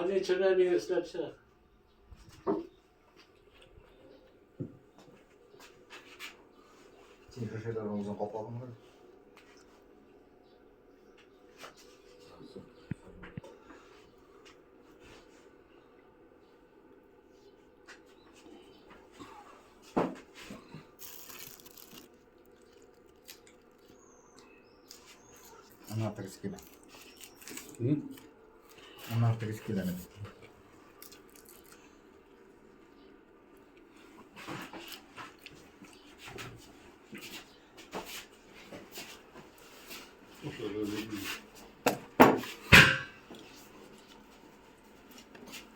Hadi çöme bir ıslak çırak. Син шешәләрен үзең капладың ба? Ана тегесе килә. Ана тегесе килә менә.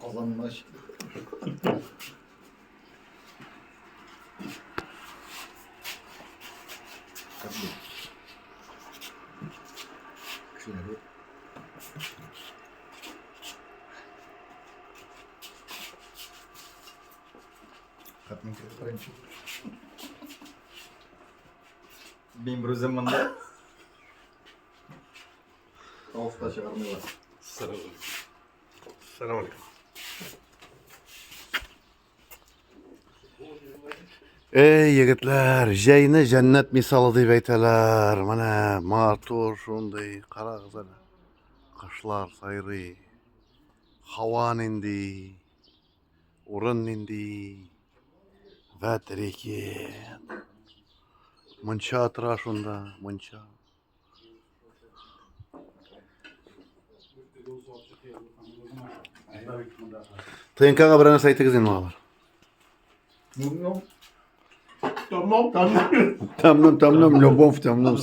Казанны Кешеләр юк. Хатның беренче. Мин бер үзем монда. Тавыш та чыгармыйлар. Сәлам алейкум. Эй, егетләр, җәйне җәннәт мисалы дип әйтәләр. Менә матур шундый, карагыз әле. Кошлар сайрый. Һава нинди, урын нинди. Вәт рекет. Мунча тора шунда, мунча. ТНКга берәр нәрсә әйтегез инде алар. Ну, Тамам, тамам. Тәмнем, тәмнем, любовь, тәмнем.